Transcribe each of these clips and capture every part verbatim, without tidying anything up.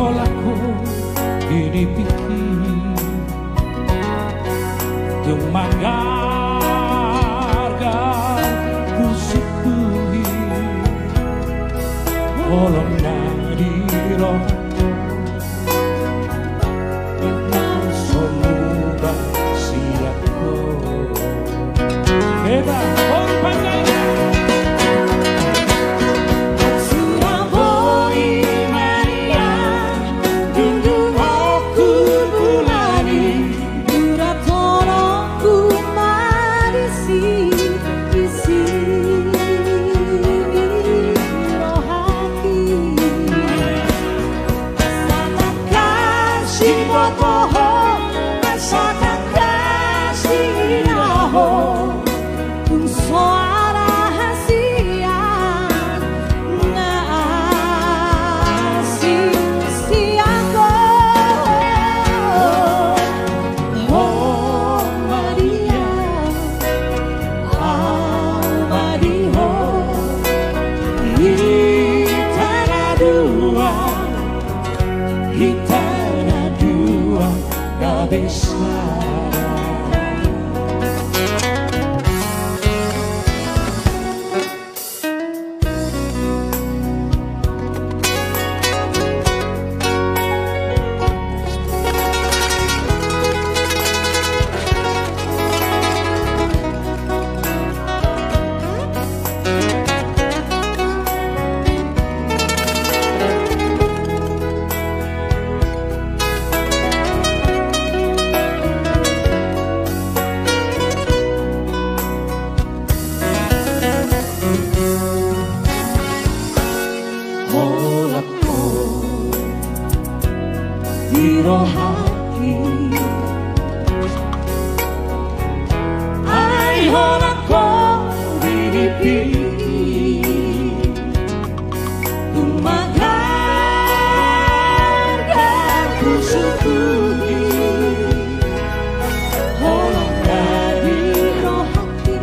Holan ho di ripingki, tung manggargar husungkun i, holong na di rohangku, na so muba sian ho. Beta, oh, panjang. Sura boi mania, dungdungonku bulan i, dura tolongku ma disi, disi rohangki. Asa tangkas diboto ho, asa tangkas diida ho, tung so adong hasian na asing sian ho. Ho ma di ahu, ahu ma di ho, hita na dua, hita na dua gabe sada. Holan ho di rohangki, ai holan ho di ripingki, tung manggargar husungkun i, holong na di rohangki,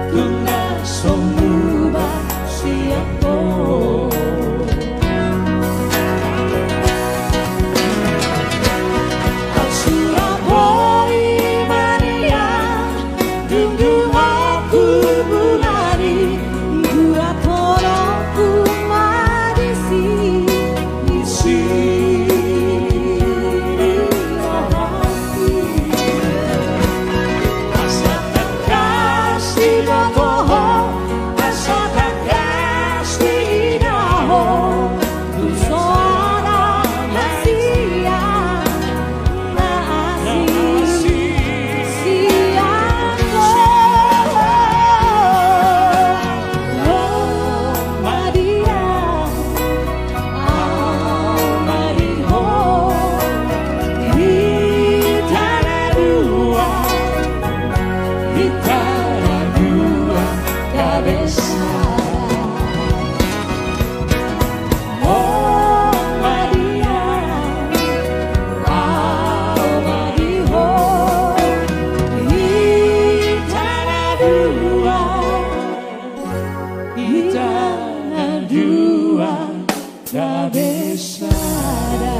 tung na so muba sian ho. Sura boi mania, dungdungonku bulan i, dura tolongku ma disi, disi rohangki. Asa tangkas diboto ho, asa tangkas diida ho, tung so adong hasian na asing sian ho. Ho ma di ahu, ahu ma di ho, hita na dua, hita na dua gabe sada. Ho ma di ahu, ahu ma di ho, hita na dua, hita na dua gabe sada.